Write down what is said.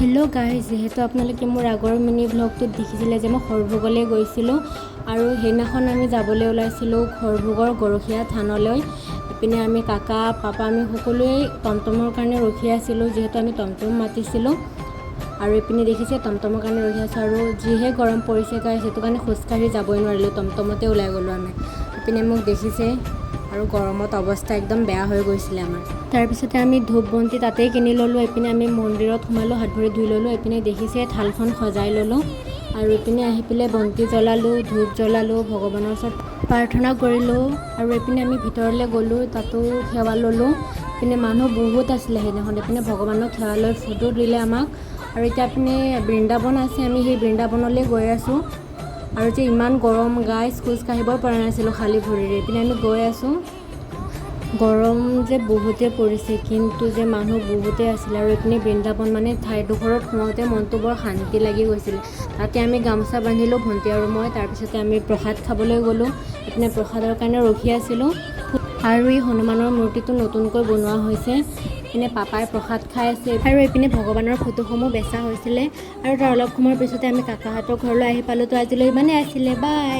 Hello' guys, যিহেতু আপোনালোকে মোৰ আগৰ মিনি ভ্লগটোত দেখিছিলে যে মই সৰভোগলৈ গৈছিলোঁ আৰু সেইদিনাখন আমি যাবলৈ ওলাইছিলোঁ সৰভোগৰ গৰখীয়া থানলৈ। ইপিনে আমি কাকা, পাপা, আমি সকলোৱেই টমটমৰ কাৰণে ৰখি আছিলোঁ, যিহেতু আমি টমটম মাতিছিলোঁ। আৰু এইপিনে দেখিছে, টমটমৰ কাৰণে ৰখি আছোঁ আৰু যিহে গৰম পৰিছে গাইজ, সেইটো কাৰণে খোজকাঢ়ি যাবই নোৱাৰিলোঁ, টমটমতে ওলাই গ'লোঁ আমি। ইপিনে মোক দেখিছে আৰু গৰমত অৱস্থা একদম বেয়া হৈ গৈছিলে আমাৰ। তাৰপিছতে আমি ধূপ বন্তি তাতেই কিনি ল'লোঁ। এইপিনে আমি মন্দিৰত সোমালোঁ, হাত ভৰি ধুই ল'লোঁ। এইপিনে দেখিছে, থালখন সজাই ল'লোঁ আৰু এইপিনে আহি পেলাই বন্তি জ্বলালোঁ, ধূপ জ্বলালোঁ, ভগৱানৰ ওচৰত প্ৰাৰ্থনা কৰিলোঁ। আৰু এইপিনে আমি ভিতৰলৈ গ'লোঁ, তাতো সেৱা ল'লোঁ। এইপিনে মানুহ বহুত আছিলে সেইদিনাখন। এইপিনে ভগৱানক সেৱা লৈ ফটো দিলে আমাক। আৰু এতিয়া পিনে বৃন্দাবন আছে, আমি সেই বৃন্দাবনলৈ গৈ আছোঁ। আৰু যে ইমান গৰম গাইজ, খোজ কাঢ়িবই পৰা নাছিলোঁ খালী ভৰিৰে। এইপিনে আমি গৈ আছোঁ। গৰম যে বহুতেই পৰিছে, কিন্তু যে মানুহ বহুতেই আছিলে। আৰু এইপিনে বৃন্দাবন মানে ঠাইডোখৰত সোমাওঁতে মনটো বৰ শান্তি লাগি গৈছিলে। তাতে আমি গামোচা বান্ধিলোঁ, ভণ্টি আৰু মই। তাৰপিছতে আমি প্ৰসাদ খাবলৈ গ'লোঁ। এইপিনে প্ৰসাদৰ কাৰণে ৰখি আছিলোঁ। আৰু এই হনুমানৰ মূৰ্তিটো নতুনকৈ বনোৱা হৈছে। এইপিনে পাপাই প্ৰসাদ খাই আছে আৰু এইপিনে ভগৱানৰ ফটোসমূহ বেচা হৈছিলে। আৰু তাৰ অলপ সময়ৰ পিছতে আমি কাকাহঁতৰ ঘৰলৈ আহি পালোঁ। তো আজিলৈ ইমানেই আছিলে, বাই।